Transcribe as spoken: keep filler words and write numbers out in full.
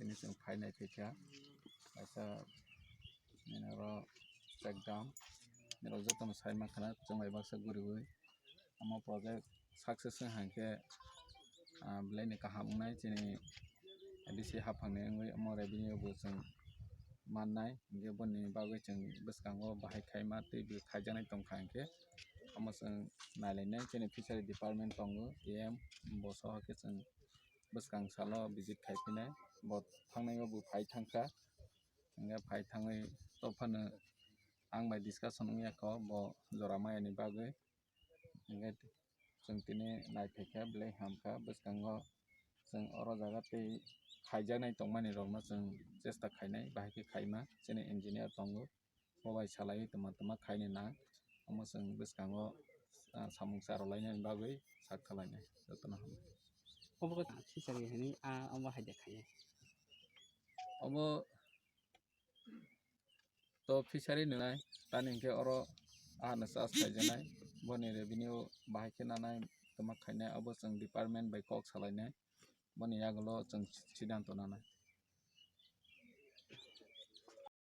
Chwng phainai phaikha kaisa nini oro check dam nini jotono sai mankha chwng bai baksa guriwi omo project success wng hai khe belai ni kaham wngnai chini D C haphang ni wngwi omo revenue bo chwng mannai hinkhe boni bagwi chwng bwskango bahai khaima tei bo khaijaknai tongkha hinkhe omo chwng nailainai chini fishery department tongo A M bo sohor khe chwng bwskang salo visit khai phinai bo thangnai o bo phai thangkha hinkhe phai thangwi tophano ang bai discussion wngya kho bo jora maya ni bagwi hinkhe chwng tini naiphaikha belai hamkha bwskango chwng oro jaga tei khaijaknai tongmani rokno chwng chesta khainai bahai khe khaima chini engineer tongo. Bo bai salai tongma tongma khaini nang omo chwng bwskango samung charwlainani bagwi sak khlainai jotono hambai. Obo khe fishery hinwi a omo hai de khainai. Obo to fishery nwnai tani hinkhe oro ahano chas khaijaknai boni revenue bahai khe nanai tongma khainai obo chwng department bai kok salainai boni yagulo chwng siddhanto nanai.